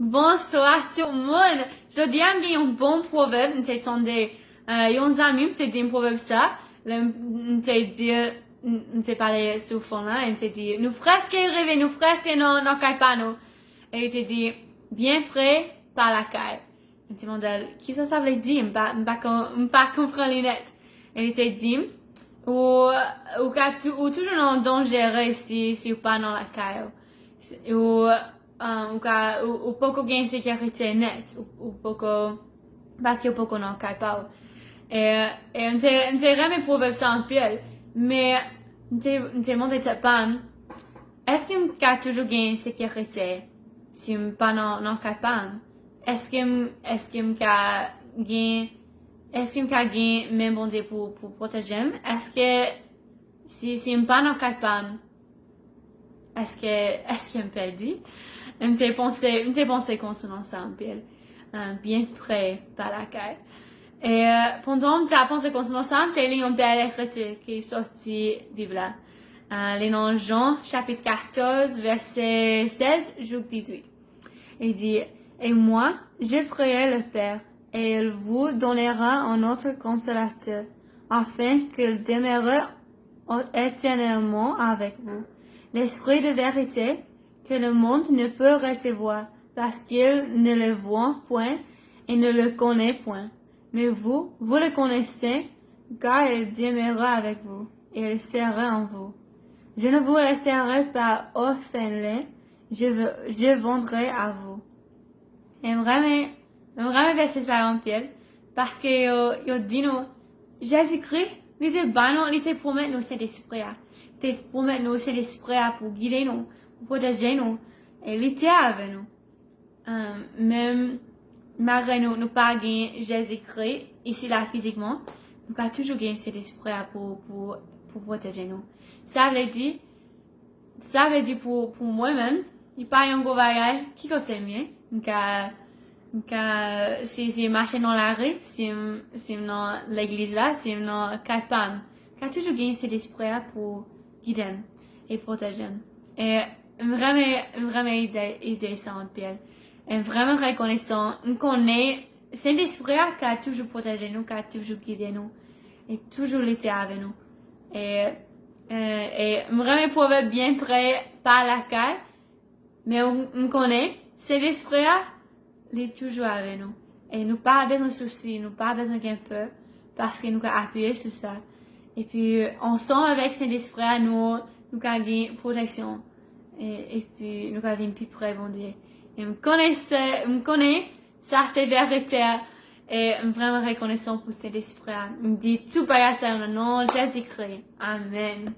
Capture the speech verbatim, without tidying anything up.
Bonswa tout moun! Jodi a m gen yon bon pwovèb, m te tande uh, yon zanmi m te di m pwovèb sa, lè m te di m te pale sou fon la, e m te di nou prèske rive, nou prèske nan, nan kay pa nou. E li te di byen pre pa lakay. M te mande l kisa sa vle di, m pa, m pa, m pa konprann li nèt. E li te di m ou, ou, ka, ou toujou nan danje si, si ou pa nan lakay ou. Ou, um, ou, ka, ou, ou poko gen sekirite nèt, ou, ou poko, paske ou poko nan kay pa ou. E, e m te, m te renmen pwovèb sa anpil, men m te, m te mande tèt pa m, èske m ka toujou gen sekirite si m pa nan, nan kay pa m? Èske m, èske m ka gen, èske m ka gen men Bondye pou, pou pwoteje m? Èske si, si m pa nan kay pa m, èske, èske m pèdi? M te panse, m te panse konsènan sa anpil. Uh, byen pre pa lakay. E uh, pandan m te panse konsènan sa, m te li yon bèl ekriti ki soti Bib la. Uh, li nan Jan chapit katòz, vèsè sèz jouk dizuit. Il dit, et moi, je prierai le Père, et il vous donnera un autre consolateur, afin qu'il demeure éternellement avec vous. L'Esprit de vérité que le monde ne peut recevoir, parce qu'il ne le voit point et ne le connaît point. Mais vous, vous le connaissez, car il demeurera avec vous, et il sera en vous. Je ne vous laisserai pas orphelins, je, je viendrai à vous. E m renmen, m renmen vèsè sa yo anpil, paske yo, yo di nou, Jezikri, li te ba nou, li te pwomèt nou Sentespri a. Li te pwomèt nou Sentespri a pou gide nou, pou pwoteje nou, e li te avè nou. Um, menm malgre nou, nou pa gen Jezikri isi la fizikman, nou ka toujou gen Sentespri a pou, pou, pou pwoteje nou. Sa vle di, sa vle di pou, pou mwen menm, li pa yon gwo bagay, ki kote m ye, m ka, m ka, si, si m mache nan lari, si m, si m nan legliz la, si m nan kay pa m, ka toujou gen Sentespri a pou gide m e pwoteje m. E m renmen, m renmen ide, ide sa anpil. E m vrèman rekonesan. M konnen Sentespri a ka toujou pwoteje nou, ka toujou gide nou, e toujou li te avè nou. E, e, e m renmen pwovèb byen pre pa lakay, men m konnen Sentespri a, li toujou avè nou. E nou pa bezwen sousi, nou pa bezwen gen pè, paske nou ka apiye sou sa. Epi, ansanm avèk Sentespri a, nou, nou ka gen pwoteksyon. E, epi, nou ka vin pi pre Bondye. E m konnen se, m konnen sa se verite a. E m vrèman rekonesan pou Sentespri a. M di tout bagay sa yo nan non Jezikri. Amèn.